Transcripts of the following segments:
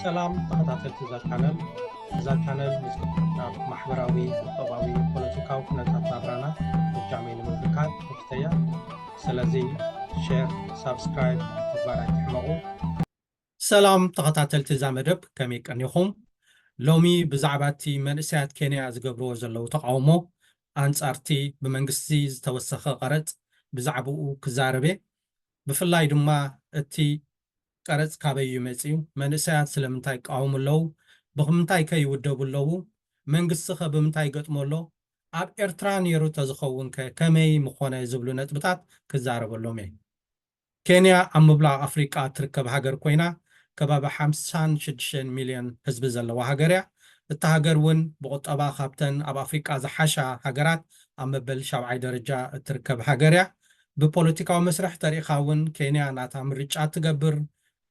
ሰላም ተኸታተልቲ እዛ ቻነል። እዛ ቻነል ምስ ኣብ ማሕበራዊ፣ ቁጠባዊ፣ ፖለቲካዊ ኩነታት ናብራና ፍጃመይ ንምምልካት ንክተያ። ስለዚ ሼር፣ ሳብስክራይብ ምግባር ኣይትሕመቑ። ሰላም ተኸታተልቲ እዛ መደብ፣ ከመይ ቀኒኹም? ሎሚ ብዛዕባ እቲ መንእሰያት ኬንያ ዝገብርዎ ዘለዉ ተቓውሞ ኣንጻርቲ ብመንግስቲ ዝተወሰኸ ቀረጽ ብዛዕባኡ ክዛረብ እየ። ብፍላይ ድማ እቲ ቀረጽ ካበይ እዩ መጺኡ? መንእሰያት ስለምንታይ ይቃወሙ ኣለዉ? ብምንታይ ከ ይውደቡ ኣለዉ? መንግስቲ ከ ብምንታይ ይገጥሞ ኣሎ? ኣብ ኤርትራ ነይሩ ተዝኸውን ከ ከመይ ምኾነ ዝብሉ ነጥብታት ክዛረበሎም እየ። ኬንያ ኣብ ምብላቕ ኣፍሪቃ እትርከብ ሃገር ኮይና ከባቢ ሓምሳን ሽዱሽተን ሚልዮን ህዝቢ ዘለዋ ሃገር እያ። እታ ሃገር እውን ብቁጠባ ካብተን ኣብ ኣፍሪቃ ዝሓሻ ሃገራት ኣብ መበል ሻብዓይ ደረጃ እትርከብ ሃገር እያ። ብፖለቲካዊ መስርሕ ተሪኢኻ እውን ኬንያ ናታ ምርጫ ትገብር፣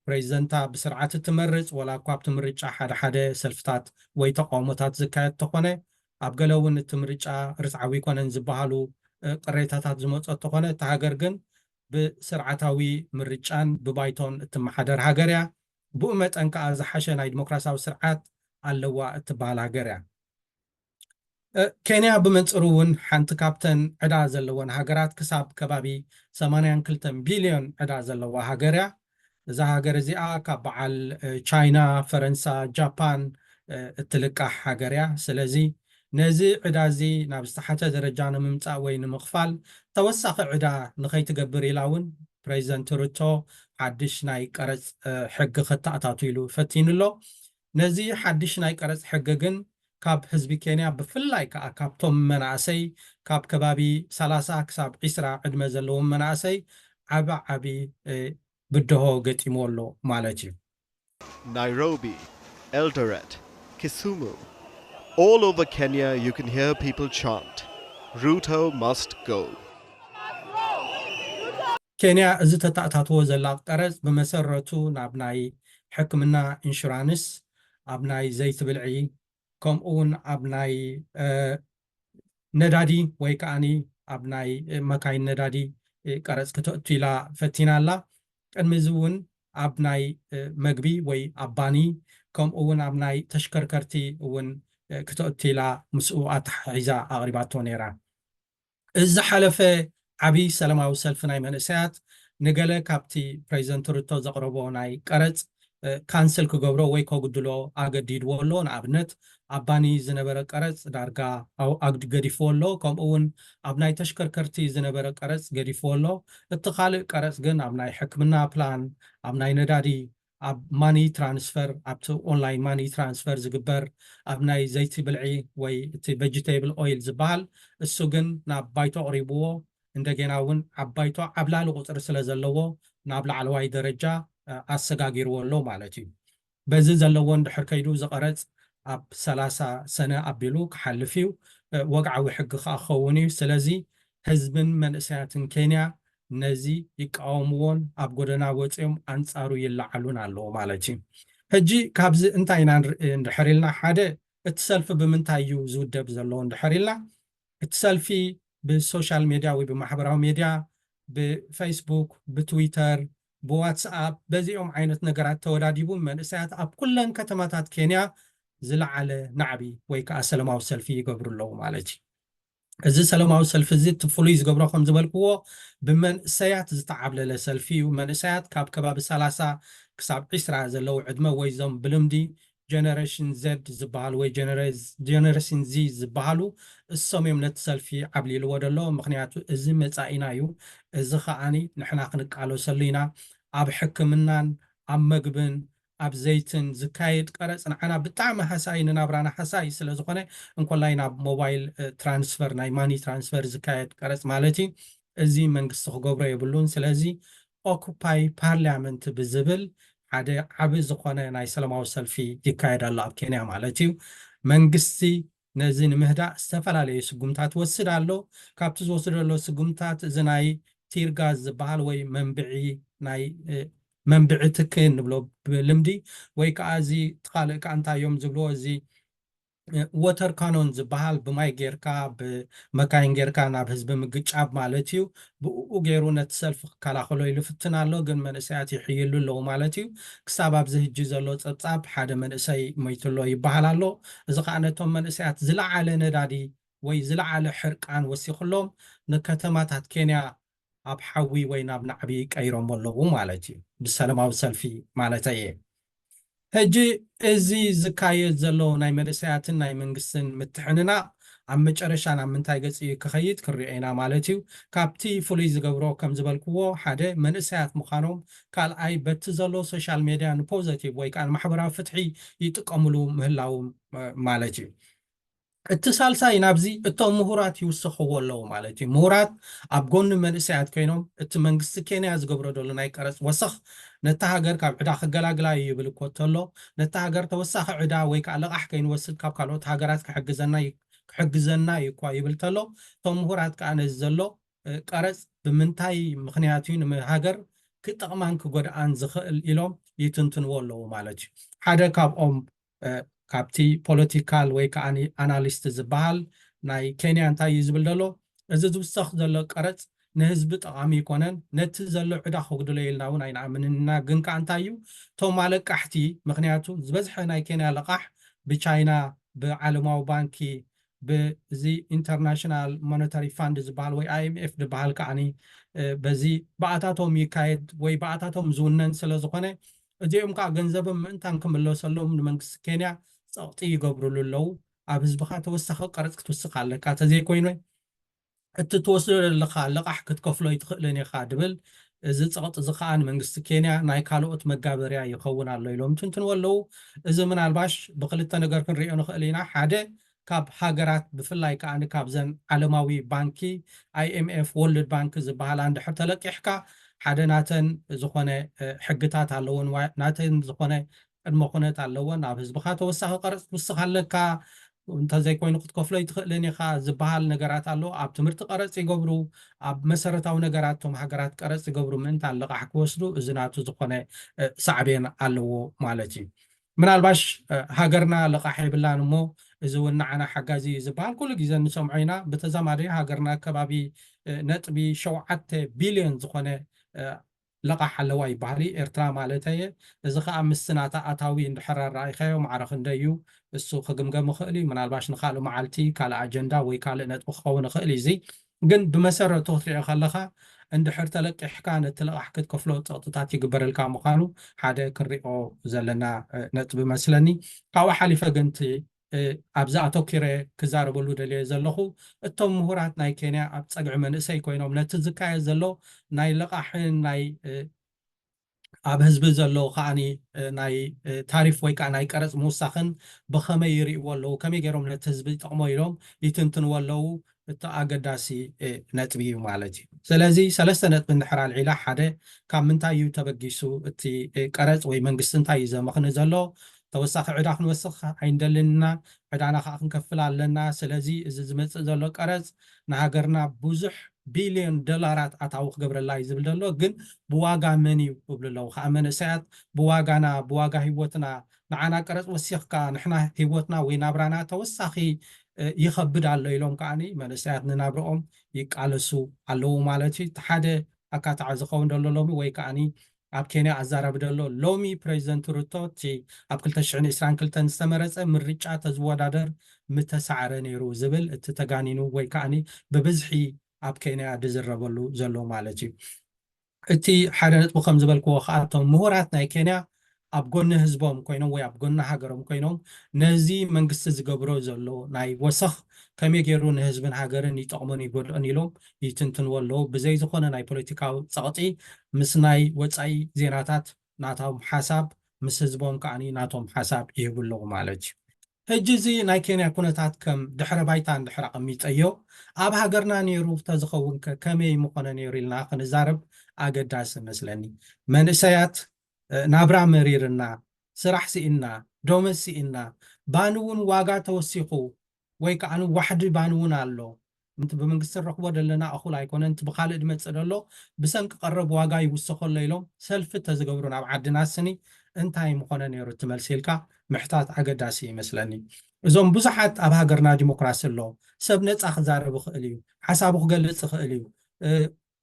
ፕሬዚደንታ ብስርዓት እትመርጽ፣ ወላ እኳ ኣብቲ ምርጫ ሓደ ሓደ ሰልፍታት ወይ ተቃውሞታት ዝካየድ ተኾነ፣ ኣብ ገለ እውን እቲ ምርጫ ርትዓዊ ኣይኮነን ዝበሃሉ ቅሬታታት ዝመጾ ተኾነ፣ እታ ሃገር ግን ብስርዓታዊ ምርጫን ብባይቶን እትመሓደር ሃገር እያ። ብኡ መጠን ከኣ ዝሓሸ ናይ ዲሞክራሲያዊ ስርዓት ኣለዋ እትበሃል ሃገር እያ። ኬንያ ብመንጽሩ እውን ሓንቲ ካብተን ዕዳ ዘለወን ሃገራት ክሳብ ከባቢ ሰማንያን ክልተን ቢልዮን ዕዳ ዘለዋ ሃገር እያ። እዛ ሃገር እዚኣ ካብ በዓል ቻይና፣ ፈረንሳ፣ ጃፓን እትልቃሕ ሃገር እያ። ስለዚ ነዚ ዕዳ እዚ ናብ ዝተሓተ ደረጃ ንምምጻእ ወይ ንምኽፋል ተወሳኺ ዕዳ ንኸይትገብር ኢላ እውን ፕሬዚደንት ሩቶ ሓድሽ ናይ ቀረጽ ሕጊ ከተኣታቱ ኢሉ ፈቲኑ ኣሎ። ነዚ ሓድሽ ናይ ቀረጽ ሕጊ ግን ካብ ህዝቢ ኬንያ ብፍላይ ከኣ ካብቶም መናእሰይ ካብ ከባቢ ሰላሳ ክሳብ ዒስራ ዕድመ ዘለዎም መናእሰይ ዓቢ ዓቢ ብድሆ ገጢምዎ ኣሎ ማለት እዩ። Nairobi, Eldoret, Kisumu, all over Kenya you can hear people chant, Ruto must go. ኬንያ እዚ ተተኣታትዎ ዘላ ቀረጽ ብመሰረቱ ናብ ናይ ሕክምና ኢንሹራንስ፣ ኣብ ናይ ዘይቲ ብልዒ፣ ከምኡ እውን ኣብ ናይ ነዳዲ ወይ ከዓኒ ኣብ ናይ መካይን ነዳዲ ቀረጽ ክተእቱ ኢላ ፈቲና ኣላ። ቅድሚ እዚ እውን ኣብ ናይ መግቢ ወይ ኣብ ባኒ፣ ከምኡ እውን ኣብ ናይ ተሽከርከርቲ እውን ክተእቱ ኢላ ምስኡ ኣተሓሒዛ ኣቕሪባቶ ነይራ። እዚ ዝሓለፈ ዓቢ ሰላማዊ ሰልፊ ናይ መንእሰያት ንገለ ካብቲ ፕሬዚደንት ሩቶ ዘቕረቦ ናይ ቀረጽ ካንስል ክገብሮ ወይ ከጉድሎ ኣገዲድዎ ኣሎ። ንኣብነት ኣብ ባኒ ዝነበረ ቀረጽ ዳርጋ ገዲፍዎ ኣሎ። ከምኡ እውን ኣብ ናይ ተሽከርከርቲ ዝነበረ ቀረጽ ገዲፍዎ ኣሎ። እቲ ካልእ ቀረጽ ግን ኣብ ናይ ሕክምና ፕላን፣ ኣብ ናይ ነዳዲ፣ ኣብ ማኒ ትራንስፈር፣ ኣብቲ ኦንላይን ማኒ ትራንስፈር ዝግበር፣ ኣብ ናይ ዘይቲ ብልዒ ወይ እቲ ቨጅቴብል ኦይል ዝበሃል፣ እሱ ግን ናብ ባይቶ ኣቕሪብዎ። እንደገና እውን ኣብ ባይቶ ዓብላሊ ቁፅሪ ስለ ዘለዎ ናብ ላዕለዋይ ደረጃ ኣሰጋጊርዎ ኣሎ ማለት እዩ። በዚ ዘለዎ እንድሕር ከይዱ ዝቐረፅ ኣብ ሰላሳ ሰነ ኣቢሉ ክሓልፍ እዩ። ወግዓዊ ሕጊ ከዓ ክኸውን እዩ። ስለዚ ህዝብን መንእሰያትን ኬንያ ነዚ ይቃወምዎን ኣብ ጎደና ወፂኦም ኣንፃሩ ይለዓሉን ኣለዎ ማለት እዩ። ሕጂ ካብዚ እንታይ ኢና ንርኢ እንድሕር ኢልና፣ ሓደ እቲ ሰልፊ ብምንታይ እዩ ዝውደብ ዘሎ እንድሕር ኢልና፣ እቲ ሰልፊ ብሶሻል ሜድያ ወይ ብማሕበራዊ ሜድያ፣ ብፌስቡክ፣ ብትዊተር፣ ብዋትስኣፕ፣ በዚኦም ዓይነት ነገራት ተወዳዲቡ መንእሰያት ኣብ ኩለን ከተማታት ኬንያ ዝለዓለ ናዕቢ ወይ ከዓ ሰላማዊ ሰልፊ ይገብሩ ኣለዉ ማለት እዩ። እዚ ሰላማዊ ሰልፊ እዚ እቲ ፍሉይ ዝገብሮ ከም ዝበልክዎ ብመንእሰያት ዝተዓብለለ ሰልፊ እዩ። መንእሰያት ካብ ከባቢ ሰላሳ ክሳብ ዒስራ ዘለዉ ዕድመ ወይ እዞም ብልምዲ ጀነሬሽን ዘድ ዝበሃሉ ወይ ጀነሬሽን ዚ ዝበሃሉ እሶም እዮም ነቲ ሰልፊ ዓብሊልዎ ደሎ። ምክንያቱ እዚ መጻኢና እዩ። እዚ ከዓኒ ንሕና ክንቃለሰሉ ኢና። ኣብ ሕክምናን ኣብ መግብን ኣብ ዘይትን ዝካየድ ቀረጽ ንዓና ብጣዕሚ ሃሳዪ ንናብራና ሃሳዪ ስለ ዝኾነ እንኮላይ ናብ ሞባይል ትራንስፈር ናይ ማኒ ትራንስፈር ዝካየድ ቀረጽ ማለት እዩ። እዚ መንግስቲ ክገብሮ የብሉን። ስለዚ ኦኩፓይ ፓርሊያመንት ብዝብል ሓደ ዓቢ ዝኾነ ናይ ሰላማዊ ሰልፊ ይካየድ ኣሎ ኣብ ኬንያ ማለት እዩ። መንግስቲ ነዚ ንምህዳእ ዝተፈላለዩ ስጉምታት ወስድ ኣሎ። ካብቲ ዝወስደሎ ስጉምታት እዚ ናይ ቲርጋዝ ዝበሃል ወይ መንብዒ ናይ መንብዒ ትኪ እንብሎ ብልምዲ ወይ ከዓ እዚ ካልእ ከዓ እንታይ እዮም ዝብልዎ እዚ ወተር ካኖን ዝበሃል ብማይ ጌርካ ብመካይን ጌርካ ናብ ህዝቢ ምግጫብ ማለት እዩ። ብኡ ገይሩ ነቲ ሰልፊ ክከላኸሎ ኢሉ ፍትን ኣሎ፣ ግን መንእሰያት ይሕይሉ ኣለዉ ማለት እዩ። ክሳብ ኣብዚ ህጂ ዘሎ ጸብጻብ ሓደ መንእሰይ ሞይትሎ ይበሃል ኣሎ። እዚ ከዓ ነቶም መንእሰያት ዝለዓለ ነዳዲ ወይ ዝለዓለ ሕርቃን ወሲኹሎም ንከተማታት ኬንያ ኣብ ሓዊ ወይ ናብ ናዕቢ ቀይሮም ኣለዉ ማለት እዩ፣ ብሰላማዊ ሰልፊ ማለት እየ። ሕጂ እዚ ዝካየድ ዘሎ ናይ መንእሰያትን ናይ መንግስትን ምትሕንና ኣብ መጨረሻ ናብ ምንታይ ገጽ እዩ ክኸይድ ክንሪኦ ኢና ማለት እዩ። ካብቲ ፍሉይ ዝገብሮ ከም ዝበልክዎ ሓደ መንእሰያት ምዃኖም፣ ካልኣይ በቲ ዘሎ ሶሻል ሜድያ ንፖዘቲቭ ወይ ከዓ ንማሕበራዊ ፍትሒ ይጥቀምሉ ምህላዎም ማለት እዩ። እቲ ሳልሳይ ናብዚ እቶም ምሁራት ይውስኽዎ ኣለዉ ማለት እዩ። ምሁራት ኣብ ጎኒ መንእሰያት ኮይኖም እቲ መንግስቲ ኬንያ ዝገብሮ ዘሎ ናይ ቀረፅ ወሰኽ ነታ ሃገር ካብ ዕዳ ክገላግላ እዩ ይብል እኮ እንተሎ፣ ነታ ሃገር ተወሳኺ ዕዳ ወይ ከዓ ልቓሕ ከይንወስድ ካብ ካልኦት ሃገራት ክሕግዘና እዩ እኳ ይብል እንተሎ፣ እቶም ምሁራት ከዓ ነዚ ዘሎ ቀረፅ ብምንታይ ምኽንያት እዩ ንሃገር ክጠቕማን ክጎድኣን ዝኽእል ኢሎም ይትንትንዎ ኣለዉ ማለት እዩ። ሓደ ካብኦም ካብቲ ፖለቲካል ወይ ከዓ ኣናሊስት ዝበሃል ናይ ኬንያ እንታይ እዩ ዝብል ዘሎ፣ እዚ ዝውሰኽ ዘሎ ቀረፅ ንህዝቢ ጠቓሚ ይኮነን፣ ነቲ ዘሎ ዕዳ ከጉድሎ ኢልና እውን ኣይንኣምንን ኢና። ግን ከዓ እንታይ እዩ እቶም ኣለቃሕቲ፣ ምክንያቱ ዝበዝሐ ናይ ኬንያ ለቃሕ ብቻይና ብዓለማዊ ባንኪ ብዚ ኢንተርናሽናል ሞነታሪ ፋንድ ዝበሃል ወይ ኣይኤምኤፍ ዝበሃል ከዓኒ በዚ ብኣታቶም ይካየድ ወይ ብኣታቶም ዝውነን ስለ ዝኾነ እዚኦም ከዓ ገንዘብም ምእንታን ክምለሰሎም ንመንግስቲ ኬንያ ፀቕጢ ይገብሩሉ ኣለዉ። ኣብ ህዝብኻ ተወሳኺ ቀረፅ ክትውስኽ ኣለካ፣ ተዘይኮይኑ እቲ ትወስዶ ዘለኻ ልቓሕ ክትከፍሎ ይትኽእልን ኢኻ ድብል። እዚ ፀቕጢ እዚ ከዓ ንመንግስቲ ኬንያ ናይ ካልኦት መጋበርያ ይኸውን ኣሎ ኢሎም ትንትንዎ ኣለዉ። እዚ ምናልባሽ ብክልተ ነገር ክንሪኦ ንኽእል ኢና። ሓደ ካብ ሃገራት ብፍላይ ከዓ ካብዘን ዓለማዊ ባንኪ ኣይኤምኤፍ ወርልድ ባንክ ዝበሃላ እንድሕር ተለቂሕካ ሓደ ናተን ዝኾነ ሕግታት ኣለውን ናተን ዝኾነ ቅድመ ኩነት ኣለወን። ኣብ ህዝብኻ ተወሳኺ ቀረፅ ትውስኽ ኣለካ፣ እንተዘይኮይኑ ክትከፍሎ ይትኽእልን ኢኻ ዝበሃል ነገራት ኣሎ። ኣብ ትምህርቲ ቀረፅ ይገብሩ፣ ኣብ መሰረታዊ ነገራት እቶም ሃገራት ቀረፅ ይገብሩ ምእንታን ልቓሕ ክወስዱ እዚ ናቱ ዝኾነ ሳዕቤን ኣለዎ ማለት እዩ። ምናልባሽ ሃገርና ልቓሕ የብላን እሞ እዚ እውን ንዓና ሓጋዚ እዩ ዝበሃል ኩሉ ግዜ ንሰምዖ ኢና። ብተዛማዲ ሃገርና ከባቢ ነጥቢ ሸውዓተ ቢልዮን ዝኾነ ልቓሕ ኣለዋ ይበሃል፣ ኤርትራ ማለት እየ። እዚ ከዓ ምስቲ ናታ ኣታዊ እንድሕር ኣረኣይካዮ ማዕረ ክንደይ እዩ እሱ ክግምገም ይኽእል እዩ። ምናልባሽ ንካልእ መዓልቲ ካልእ ኣጀንዳ ወይ ካልእ ነጥቢ ክኸውን ይኽእል እዩ። እዚ ግን ብመሰረቱ ክትሪኦ ከለኻ እንድሕር ተለቂሕካ ነቲ ልቓሕ ክትከፍሎ ፀቕጥታት ይግበረልካ ምዃኑ ሓደ ክንሪኦ ዘለና ነጥቢ መስለኒ። ካብኡ ሓሊፈ ግን እቲ ኣብዚ ኣተኪረ ክዛረበሉ ደልየ ዘለኹ እቶም ምሁራት ናይ ኬንያ ኣብ ፀግዒ መንእሰይ ኮይኖም ነቲ ዝካየድ ዘሎ ናይ ልቓሕን ናይ ኣብ ህዝቢ ዘሎ ከዓኒ ናይ ታሪፍ ወይ ከዓ ናይ ቀረፅ ምውሳኽን ብኸመይ ይርእይዎ ኣለዉ፣ ከመይ ገይሮም ነቲ ህዝቢ ይጠቕሞ ኢሎም ይትንትንዎ ኣለዉ። እቲ ኣገዳሲ ነጥቢ እዩ ማለት እዩ። ስለዚ ሰለስተ ነጥቢ እንድሕር ኣልዒላ፣ ሓደ ካብ ምንታይ እዩ ተበጊሱ እቲ ቀረፅ ወይ መንግስቲ እንታይ እዩ ዘመኽኒ ዘሎ? ተወሳኺ ዕዳ ክንወስኽ ኣይንደልን ኢና። ዕዳና ከዓ ክንከፍል ኣለና። ስለዚ እዚ ዝመፅእ ዘሎ ቀረፅ ንሃገርና ብዙሕ ቢልዮን ዶላራት ኣታዊ ክገብረላ እዩ ዝብል ዘሎ። ግን ብዋጋ መን እዩ ይብሉ ኣለዉ ከዓ መንእሰያት፣ ብዋጋና፣ ብዋጋ ህይወትና፣ ንዓና ቀረፅ ወሲኽካ ንሕና ህይወትና ወይ ናብራና ተወሳኺ ይኸብድ ኣሎ ኢሎም ከዓኒ መንእሰያት ንናብረኦም ይቃለሱ ኣለዉ ማለት እዩ። እቲ ሓደ ኣካታዒ ዝኸውን ዘሎ ሎሚ ወይ ከዓኒ ኣብ ኬንያ ኣዛራቢ ዘሎ ሎሚ ፕሬዚደንት ሩቶ እቲ ኣብ ክልተ ሽሕን ዕስራን ክልተን ዝተመረፀ ምርጫ ተዝወዳደር ምተሳዕረ ነይሩ ዝብል እቲ ተጋኒኑ ወይ ከዓኒ ብብዝሒ ኣብ ኬንያ ዝዝረበሉ ዘሎ ማለት እዩ። እቲ ሓደ ነጥቢ ከም ዝበልክዎ ከዓ እቶም ምሁራት ናይ ኬንያ ኣብ ጎኒ ህዝቦም ኮይኖም ወይ ኣብ ጎኒ ሃገሮም ኮይኖም ነዚ መንግስቲ ዝገብሮ ዘሎ ናይ ወሰኽ ከመይ ገይሩ ንህዝብን ሃገርን ይጠቕሞን ይጎድኦን ኢሎም ይትንትንዎ ኣለዉ። ብዘይ ዝኾነ ናይ ፖለቲካዊ ፀቕጢ ምስ ናይ ወፃኢ ዜናታት ናቶም ሓሳብ ምስ ህዝቦም ከዓኒ ናቶም ሓሳብ ይህቡ ኣለዉ ማለት እዩ። ሕጂ እዚ ናይ ኬንያ ኩነታት ከም ድሕረ ባይታ እንድሕር ኣቐሚጠዮ ኣብ ሃገርና ነይሩ ተዝኸውን ከ ከመይ ምኾነ ነይሩ ኢልና ክንዛረብ ኣገዳሲ መስለኒ። መንእሰያት ናብራ መሪርና፣ ስራሕ ስኢንና፣ ዶመ ስኢንና፣ ባኒ እውን ዋጋ ተወሲኹ ወይ ከዓ ዋሕዲ ባኒ እውን ኣሎ። እንቲ ብመንግስቲ ንረኽቦ ዘለና እኹል ኣይኮነ፣ እንቲ ብካልእ ድመፅእ ደሎ ብሰንኪ ቀረብ ዋጋ ይውስኸሎ ኢሎም ሰልፊ ተዝገብሩ ናብ ዓድና ስኒ እንታይ ምኾነ ነይሩ እቲ መልሲ ኢልካ ምሕታት ኣገዳሲ ይመስለኒ። እዞም ብዙሓት ኣብ ሃገርና ዲሞክራሲ ኣሎ። ሰብ ነፃ ክዛረብ ይኽእል እዩ፣ ሓሳቡ ክገልፅ ይኽእል እዩ።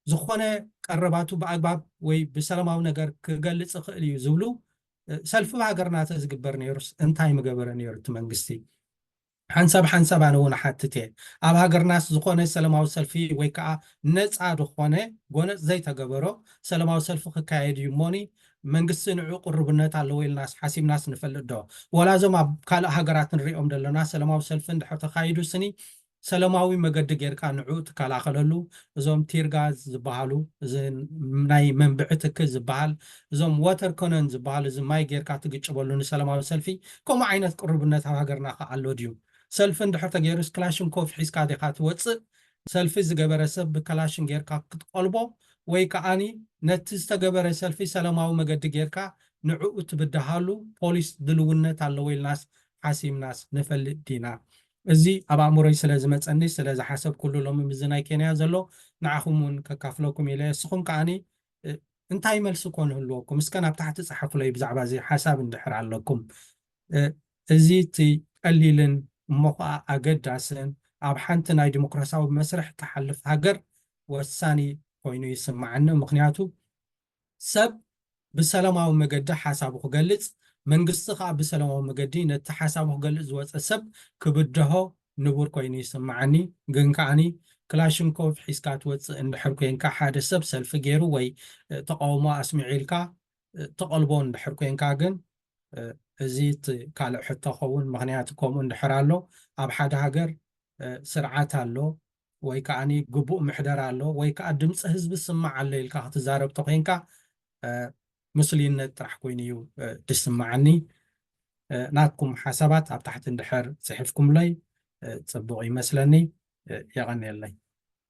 ዝኾነ ቀረባቱ ብኣግባብ ወይ ብሰላማዊ ነገር ክገልፅ ይኽእል እዩ ዝብሉ ሰልፊ ብሃገርና ተዝግበር ነይሩስ እንታይ ምገበረ ነይሩ እቲ መንግስቲ? ሓንሳብ ሓንሳብ ኣነ እውን ሓትት እየ። ኣብ ሃገርናስ ዝኾነ ሰላማዊ ሰልፊ ወይ ከዓ ነፃ ዝኾነ ጎነፅ ዘይተገበሮ ሰላማዊ ሰልፊ ክካየድ እዩ እሞኒ መንግስቲ ንዑ ቅርብነት ኣለዎ ኢልናስ ሓሲብናስ ንፈልጥ ዶ? ወላ እዞም ኣብ ካልእ ሃገራት ንሪኦም ዘለና ሰላማዊ ሰልፊ እንድሕር ተኻይዱ ስኒ ሰላማዊ መገዲ ጌርካ ንዑ ትከላኸለሉ። እዞም ቲርጋዝ ዝበሃሉ ናይ መንብዒ ትኪ ዝበሃል እዞም ወተር ኮነን ዝበሃሉ እዚ ማይ ጌርካ ትግጭበሉ ንሰላማዊ ሰልፊ ከምኡ ዓይነት ቅርብነት ኣብ ሃገርና ከ ኣሎ ድዩ? ሰልፊ እንድሕር ተገይሩስ ክላሽንኮቭ ሒዝካ ዲኻ ትወፅእ? ሰልፊ ዝገበረ ሰብ ብከላሽን ጌርካ ክትቆልቦ ወይ ከዓኒ ነቲ ዝተገበረ ሰልፊ ሰላማዊ መገዲ ጌርካ ንዕኡ ትብድሃሉ ፖሊስ ድልውነት ኣለዎ ኢልናስ ሓሲምናስ ንፈልጥ ዲና? እዚ ኣብ ኣእምሮይ ስለ ዝመፀኒ ስለ ዝሓሰብኩሉ ሎሚ ምዚ ናይ ኬንያ ዘሎ ንዓኹም እውን ከካፍለኩም ኢለ። እስኹም ከዓኒ እንታይ መልሲ ኮን ህልወኩም እስከ ናብ ታሕቲ ፀሓፉለይ ብዛዕባ እዚ ሓሳብ እንድሕር ኣለኩም። እዚ እቲ ቀሊልን እሞ ከዓ ኣገዳስን ኣብ ሓንቲ ናይ ዲሞክራሲያዊ መስርሕ ትሓልፍ ሃገር ወሳኒ ኮይኑ ይስማዓኒ። ምክንያቱ ሰብ ብሰላማዊ መገዲ ሓሳቡ ክገልፅ መንግስቲ ከዓ ብሰላማዊ መገዲ ነቲ ሓሳቡ ክገልፅ ዝወፀ ሰብ ክብድሆ ንቡር ኮይኑ ይስማዓኒ። ግን ከዓኒ ክላሽንኮቭ ሒዝካ ትወፅእ እንድሕር ኮይንካ ሓደ ሰብ ሰልፊ ገይሩ ወይ ተቃውሞ ኣስሚዑ ኢልካ ተቐልቦ እንድሕር ኮይንካ ግን እዚ እቲ ካልእ ሕቶ ኸውን። ምክንያቱ ከምኡ እንድሕር ኣሎ ኣብ ሓደ ሃገር ስርዓት ኣሎ ወይ ከዓኒ ግቡእ ምሕደራ ኣሎ ወይ ከዓ ድምፂ ህዝቢ ስማዕ ኣሎ ኢልካ ክትዛረብ ተኮይንካ ምስሉይነት ጥራሕ ኮይኑ እዩ ዝስማዓኒ። ናትኩም ሓሳባት ኣብ ታሕቲ እንድሕር ፅሒፍኩምለይ ፅቡቕ ይመስለኒ። የቐንየለይ።